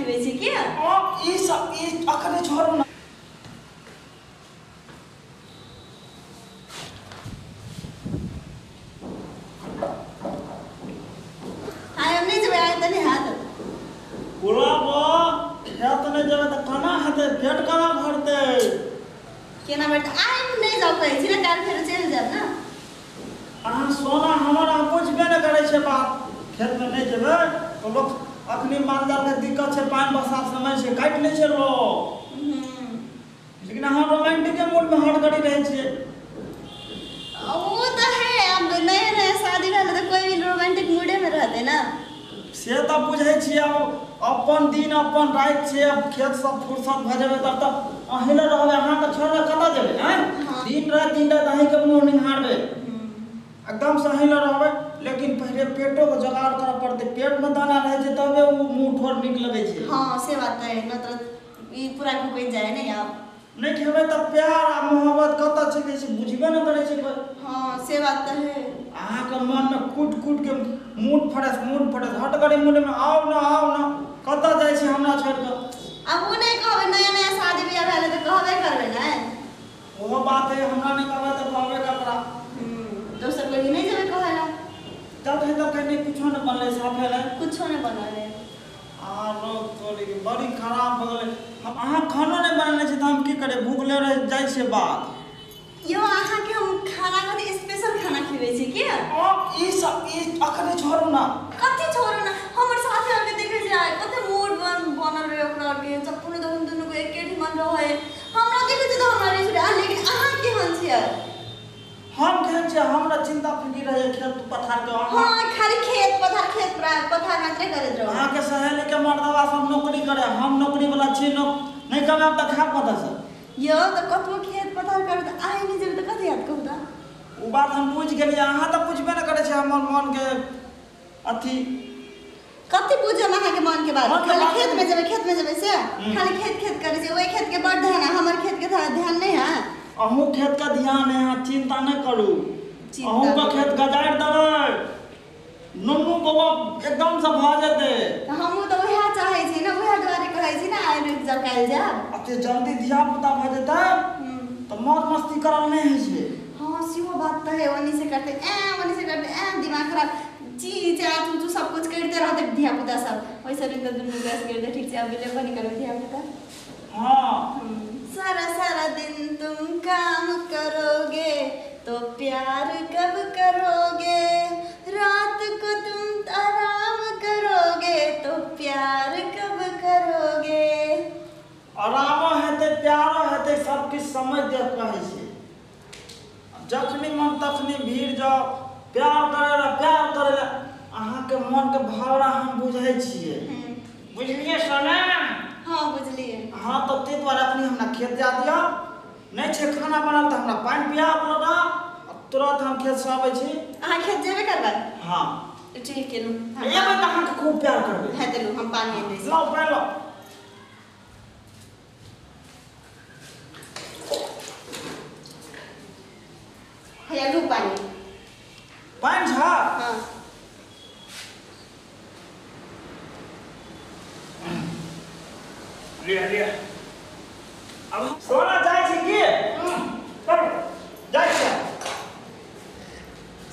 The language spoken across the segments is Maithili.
खिबै छी की? ई सब ई अखने छोड़ू ना। आइ हम नहि जेबै, आइ तऽ नहि हैत। गुलाबो खेत नहि जेबै तऽ केना हेतै? पेट केना भरतै? केना भरतै? आइ हम नहि जाउ कहै छी ने, काल्हि फेर चलि जायब ने। अहाँ सोना हमर अहाँ बुझबे नहि करै छै बात। खेतमे नहि जेबै तऽ लोक अखनी माल जालके दिक्कत छै, पानि बरसात समय छै, काटि लै छै लोक। लेकिन अहाँ रोमांटिके मूडमे हर घड़ी रहै छियै। ओ तऽ है, अब नया नया शादी भेल तऽ कोइ भी रोमांटिक मूडे में रहते ना। से तऽ बुझै छियै। आब अपन दिन अपन राति छै। आब खेत सब फुर्सत भऽ जेबै तब तऽ अहीं लग रहबै। अहाँके छोड़बै कतऽ जेबै? आँय, दिन राति अहीँके मुँह निहारबै, एकदम से अहीं लग रहबै। लेकिन पहिले पेटोके जोगाड़ करऽ पड़तै। पेटमे दाना रहै छै तबे ओ मुँह ठोर नीक लगै छै। हाँ से बात है न, तो ई पूरा घुपैत जाए ने आब। नहि खेबै तऽ प्यार आ मोहब्बत कतऽ छै से बुझबे नहि करै छै कोइ। हाँ से बात तऽ है। अहाँके मनमे कूट कूट के मूड फ्रेश, मूड फ्रेश, हट करी मूडमे आउ ने, आउ ने। कतऽ जाइ छी हमरा छोड़ि कऽ? आब ओ नहि कहबै, नया नया शादी बियाह भेल तऽ कहबे करबै ने। ओहो बात है, हमरा नहि कहबै तऽ कहबै ककरा? दोसर कोइ नहि जेबै कहै ला। जब है तब कहीं कुछो नहि बनलै, साफे नहि। कुछो नहि बनल है। आ लोग तोरी बड़ी खराब भऽ गेलै। हम अहाँ खानो नहि बनेने छी तऽ हम की करियै? भूखले रहि जाइ छियै बात। यो अहाँके हम खाना कथी स्पेशल खाना खिबै छी की? ई सब ई अखने छोड़ू ना। कथी छोड़ू ना? हमर साथी आरके देखै छी आइ कते मूड बनल रहे ओकरा आरके, चप्पू ने दुनू दुनू के एके ठिमन रहे। हमरा देखै छी तऽ हमरा रिस उठे, लेकिन अहाँ केहन छियै? हम केहन छियै? हमरा चिंता फिकिर रहै खेत पथार के। हां, खाली खेत पथार मात्रे करैत रहू। अहाँके सहेली के मर्दवा सब नौकरी करे, हम नौकरी वाला छी, नहि कमायब तऽ खायब कतऽ से? यो तऽ कतबो खेत पथार करब तऽ आइ नहि जेबै तऽ कथी हैत कहू तऽ? ओ बात हम बुझि गेलियै। अहाँ तऽ बुझबे नहि करै छियै हमर मनके अथी। कथी बुझब अहाँके मन के बात? खाली खेत में जेबै, खेत में जेबै से खाली खेत खेत करै छै। ओहि खेत के बड़ ध्यान है, हमर खेत के ध्यान नहि है। अहूँ खेत के ध्यान है, अहाँ चिंता नहि करू। अहूँके खेत गजारि देबै, नुनू बौआ एकदम से भऽ जेतै। हमहूँ तऽ उएह चाहै छी ने, उएह दुआरे कहै छी ने आइ रुकि जाउ काल्हि जायब। एते जल्दी धिया पुता भऽ जेतै तऽ मौज मस्ती करल नहि होइ छै। हाँ सेहो बात तऽ है। ओनी से करते ऐ, ओनी से करते ऐ, दिमाग खराब, ची चा चू चू सब कुछ करते रहते धिया पुता सब। ओइसे दिन तऽ दुनू गैस करते ठीक छै, अब लेबो नहीं करबै धिया पुता। हाँ सारा सारा दिन तुम काम करोगे तो प्यार कब करोगे, रात को तुम आराम करोगे तो प्यार कब करोगे। आरामो हेतै, प्यारो हेतै, सब किछु समझ देख कहै छै। जखनी मन तखनी भीड़ जाओ प्यार करे ला, प्यार करे ला। अहाँके मनके भावना हम बुझै छियै। बुझलियै सोना? हाँ बुझलियै। हाँ तऽ ताहि दुआरे अखनी हमरा खेत जा दिअ। नहि छै खाना बनल तऽ हमरा पानि पिया लोटा, तुरंत हम खेत से आबै छी। अहाँ खेत जेबे करबै? हाँ ठीक है। एबै तऽ अहाँके खूब प्यार करबै। है तऽ लू, हम पानि आनि दै छी। लाउ पानि लाउ। हैया लू पानि। पानि छा? हाँ। लिअ लिअ। अब सोना जाइ छी की? चल जाइ छी।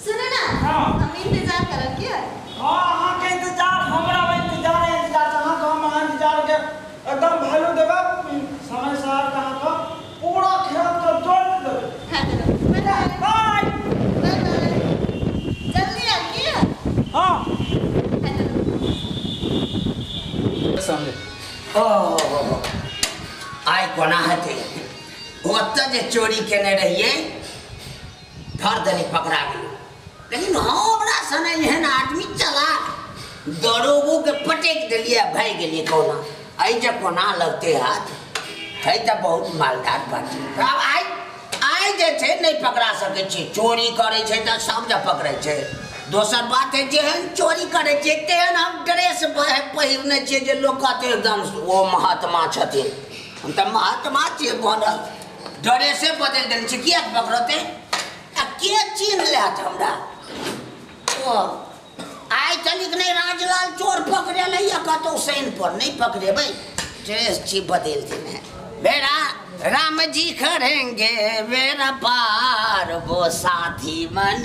सुनू ना, हाँ। हम इंतजार करब की? हाँ अहाँके इंतजार, हमरा इंतजार इंतजार। अहाँके हम अहाँ इंतजार के एकदम वैल्यू देबै। समय से अहाँके पूरा खेत के जोड़ देबै। हाँ चलो, बाय बाय। बाय बाय बाय, जल्दी आब की? हाँ हाँ चलो। सामने ओ आइ कोना हेतै? ओतऽ जे चोरी केने रहियै धर दनी पकड़ा गेलै। लेकिन हमरा सन एहन आदमी चला दरोगो के पटकि देलियै, भागि गेलियै। कोना एहि जे कोना लगतै हाथ? है तऽ बहुत मालदार पार्टी। आब आइ आइ जे छै नहि पकड़ा सकै छै। चोरी करै छै तऽ सब जे पकड़ै छै। दोसर बात है, जेहन चोरी करै छियै तेहन हम ड्रेस पहिरने छियै जे लोक कहतै एकदम ओ महात्मा छथिन। हम तऽ महात्मा छियै बनल, ड्रेसे बदलि देने छियै। किएक पकड़तै आ के चिन्ह लेत हमरा? ओ आइ तनिक नहीं राजलाल चोर पकड़े लैया कतौ सैन पर नहीं पकड़ेबै, ड्रेस छी बदल देने। मेरा राम जी करेंगे मेरा पार, वो साथी मन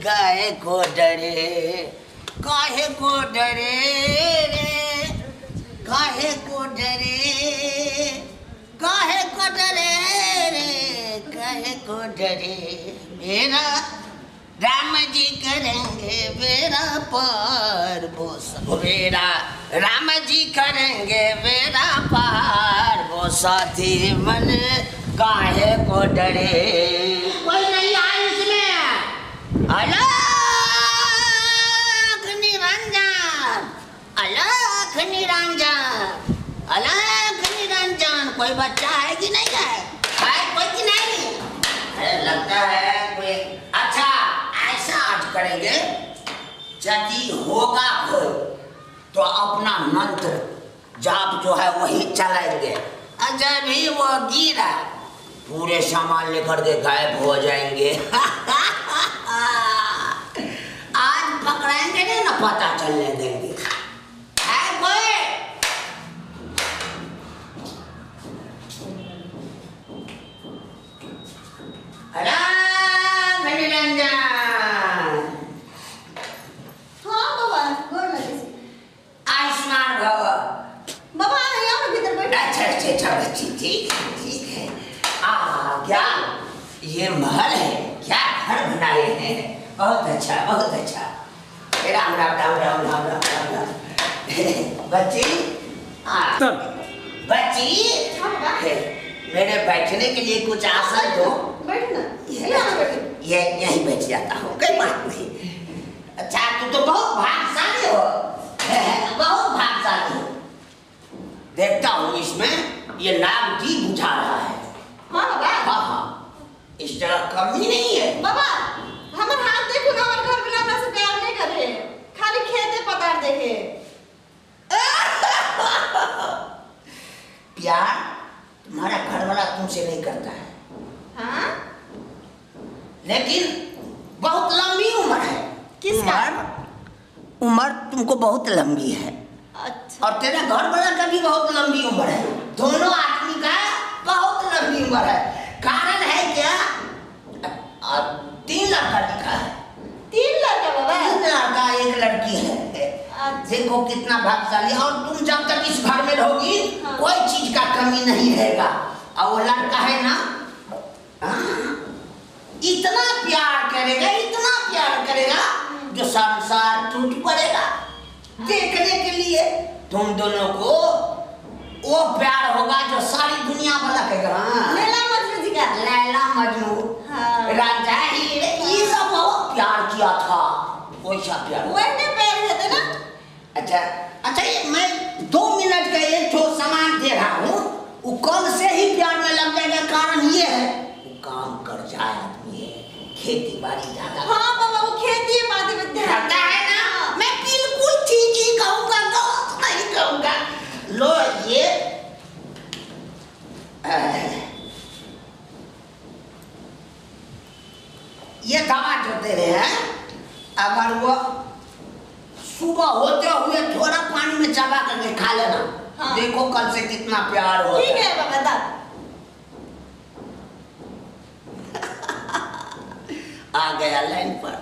गए को डरे, काहे को डरे रे, काहे को डरे, काहे को डरे रे, काहे को डरे, मेरा राम जी करेंगे मेरा पार, वो मेरा राम जी करेंगे मेरा पार, वो साथी मन काहे को डरे। कोई नहीं आए इसमें। अलख निरंजन, अलख निरंजन, अलख निरंजन, कोई बच्चा है कि नहीं है? है कोई कि नहीं? अरे लगता है कोई। अच्छा ऐसा आज करेंगे, यदि होगा कोई तो अपना मंत्र जाप जो है वही चलाएंगे, और जब भी वो गिरा पूरे सामान लेकर के गायब हो जाएंगे। आज पकड़ाएंगे नहीं ना, पता चलने देंगे। है कोई? अरे निरंजन। हाँ बाबा गोर लगे छी। आयुष्मान भव। बाबा यहाँ ना भीतर बैठ। अच्छा अच्छा अच्छा बच्ची, ठीक ठीक है। आ क्या ये महल है, क्या घर बनाए हैं, बहुत अच्छा बहुत अच्छा। राम राम राम राम राम राम राम राम। बच्ची बच्ची, मेरे बैठने के लिए कुछ आसन दो। बैठ ना, ये यहीं बैठ जाता हूँ, कोई बात नहीं। अच्छा तू तो बहुत भाग्यशाली हो, बहुत भाग्यशाली हो। देखता हूँ इसमें ये नाग जी बुझा रहा है। हाँ बाबा। हाँ हाँ, इस तरह कमी नहीं है बाबा। हमार हाथ देखो ना, हमारे घर वाला हमरा से प्यार नहीं करे, खाली खेते पतार देखे। प्यार तुम्हारा घर वाला तुमसे नहीं करता है। हाँ? लेकिन बहुत लंबी उम्र है। किसका? उम्र तुमको बहुत लंबी है। अच्छा। और तेरा घर वाला का भी बहुत लंबी उम्र है, दोनों आदमी का बहुत लंबी उम्र है। कारण है क्या, 3 लड़का लिखा है। 3 लड़का बाबा? 3 लड़का 1 लड़की है। अच्छा। देखो कितना भाग्यशाली। और तुम जब तक इस घर में रहोगी हाँ। कोई चीज का कमी नहीं रहेगा। और वो लड़का है ना, इतना प्यार करेगा, इतना प्यार करेगा जो संसार टूट पड़ेगा देखने के लिए। तुम दोनों को वो प्यार होगा जो सारी दुनिया वाला कहेगा। लैला मजनू जी का, लैला मजनू, हाँ। राजा हीर, ये सब बहुत प्यार किया था, वैसा प्यार, वैसे प्यार रहते ना। अच्छा अच्छा, ये मैं 2 मिनट का एक ठो सामान दे रहा हूँ, वो कल से ही प्यार में लग जाएगा। कारण ये है वो काम कर जाए आदमी है, खेती बाड़ी ज्यादा। हाँ बाबा, वो खेती बाड़ी में करता है ना। मैं बिल्कुल ठीक ही कहूँगा, गलत नहीं कहूँगा। लो ये ये दवा जो दे रहे हैं, अगर वो सुबह होते हुए थोड़ा पानी में चबा करके खा लेना। हाँ। देखो कल से कितना प्यार हो। ठीक है बाबा। आ गया लाइन पर।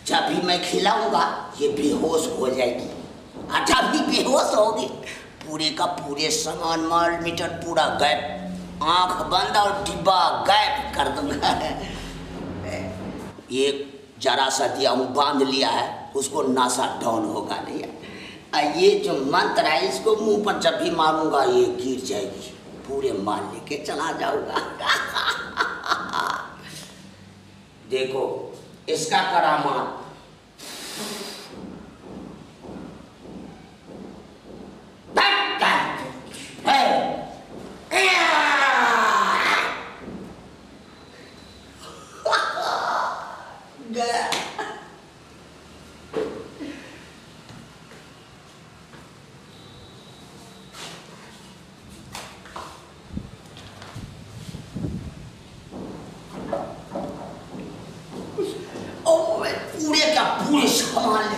जब भी मैं खिलाऊंगा ये बेहोश हो जाएगी, और जब भी बेहोश होगी पूरे का पूरे सामान माल मीटर पूरा गायब, आंख बंद और डिब्बा गायब कर दूंगा। ये जरा सा दिया हूँ, बांध लिया है उसको, नासा डाउन होगा नहीं। और ये जो मंत्र है इसको मुंह पर जब भी मारूंगा ये गिर जाएगी, पूरे माल लेके चला जाऊंगा। देखो इसका करामात। पूरे का पूरे सामान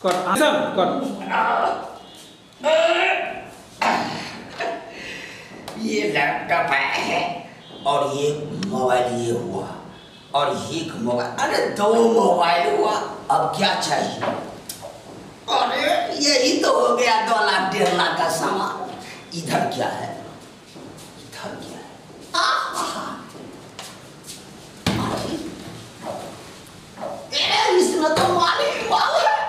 कट एक्शन कट। ये लैपटॉप है और ये मोबाइल ये हुआ और ये मोबाइल, अरे दो मोबाइल हुआ, अब क्या चाहिए? अरे यही तो हो गया 2 लाख 1.5 लाख का सामान। इधर क्या है, इधर क्या है? इसमें तो माल ही माल है,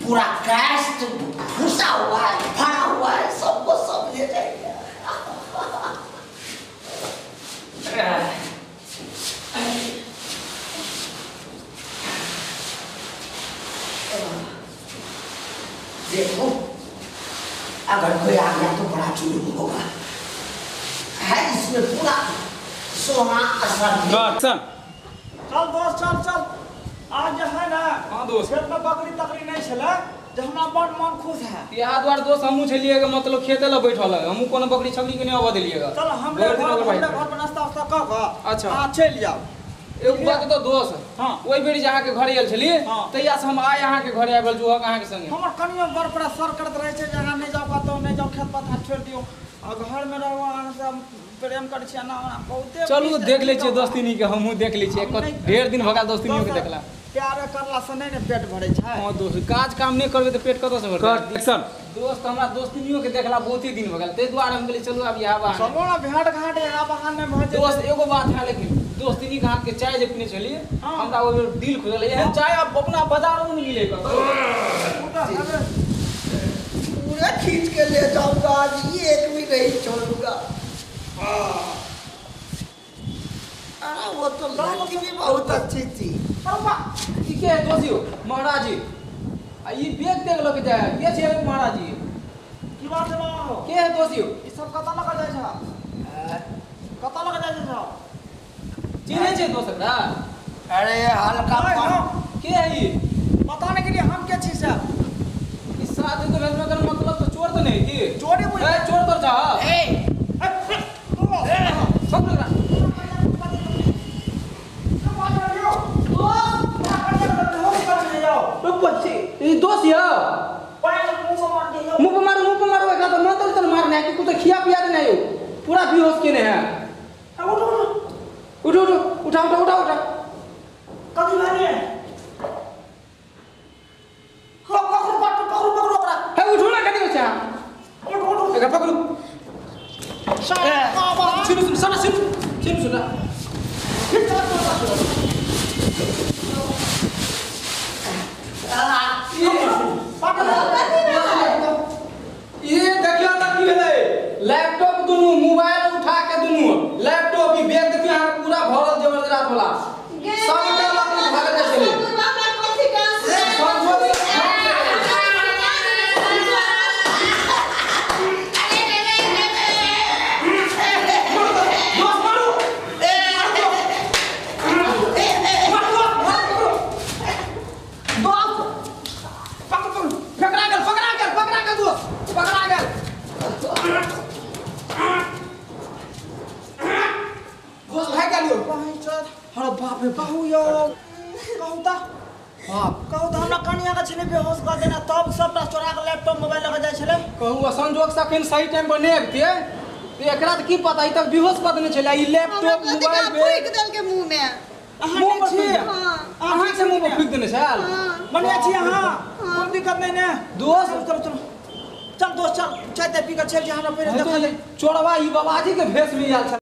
पूरा कैश तो घुसा हुआ है, भरा हुआ है, सबको सब ले जाएंगे। देखो अगर कोई आ गया तो बड़ा जुल्म होगा। है इसमें पूरा सोना असर। चल दोस्त चल चल, आज जे है ना। हां दोस्त, खेत में बकरी तकरी नहीं छले जे हमरा बड़ मन खुश है। इहा द्वार दोस्त हमहू छलिए मतलब खेते ल बैठल है, हमहू कोनो बकरी छकरी के नहीं आवा देलिएगा। चल हमरे घर पर नाश्ता उस्ता क के अच्छा आ चलि जाओ। एक बात तो दोस्त, हां ओइ बेरी जे अहाँ के घर आयल छलिए तहिया से हम आइ अहाँ के घर आबल जो अहाँ के संगे। हमर कनियो बड़ बड़ा सर करत रहे छै जे अहाँ नहीं जाओ कतौ, नहीं जाओ, खेत पथार छोड़ दियो आ घर में रहो, अहाँ सब प्रेम करै छी ना बहुते। चलू देख लै छियै दोस्तीनी के, हमहू देख लै छियै, ढेर दिन भगा दोस्तीनी के देखला। प्यार करला से नहीं ने पेट भरै छै। हां दोस्त, काज काम नहीं करबै त पेट कतौ से भरतै? कट एक्शन। दोस्त हमरा दोस्तीनियो के देखला बहुत ही दिन भऽ गेल, ताहि दुआरे हम कहलियै चलू आब इएह बहाने। चलू ना भेंट घाट इएह बहाने भऽ जेतै। दोस्त एगो बात है, लेकिन दोस्तीनी के हाथ के चाय जे पीने छलियै हमरा ओहि बेर दिल खुजल, एहन चाय आब अपना बाजारो में मिले कतौ। पूरा खींच के ले जाऊंगा आज, ये एक भी नहीं छोड़ूंगा। अरे वो तो लड़की भी बहुत अच्छी थी। ई के है दोस्त यौ महाराज जी, आ ई बैग देख लके जाय के छै महाराज जी? की बात है बाबा? के है दोस्त यौ? ई सब कतऽ लगा जाय छै? कतऽ लगा जाय छै? चिन्है छै दोस्त एकरा? अरे हल्का के है ई? पता नहीं के लिए हम के छी से। ई साधु के भेष में कर मतलब तो चोर तो नहीं की? चोरी बुझ ए चोर तो जा। ए पकड़ एकरा। ई दोस्त यौ मुंह पर मारो, मुंह पर मारो एकरा तो मतलब तो मारने है कि कुछ खिया पिया देने यौ, पूरा बेहोश केने है। उठो उठो उठा उठा उठा उठा। कथी भेलै? पकड़ू पकड़ू पकड़ू ओकरा। हे उठो ना, कथी होइ छै? उठ उठ एकरा पकड़ू। सुन सुन सुन सुन सुन सुन ये देखियो त की भेलै, लैपटॉप दुनू मोबाइल उठा के दुनू लैपटॉप ई बैग देखियो अहाँ पूरा भरल जबरदस्त वाला सबटा लऽ के भागल जाइ छलै। अरे बाप रे, कहू यौ, कहू त कहू त हमरा कनिया के छलै बेहोश कऽ देना, तब सबटा चोरा के लैपटॉप मोबाइल लऽ के जाइ छलै। कहू संजोग से अखन सही टाइम पर नहि अबितियै तऽ एकरा तऽ की पता, ई तक बेहोश कऽ देने छलै। ई लैपटॉप मोबाइल फूकि देलकै मुँह में। मुँह पर छी अहाँ के मुँह पर फूकि देने छल। बढ़िया छी अहाँ, कोनो दिक्कत नहि ने दोस्त? चल चल चल दोस्त चल, चाय ताय पी कऽ चलि जा, हमरा पहिले देखल। चोरवा ई बाबाजी के भेष में आयल छल।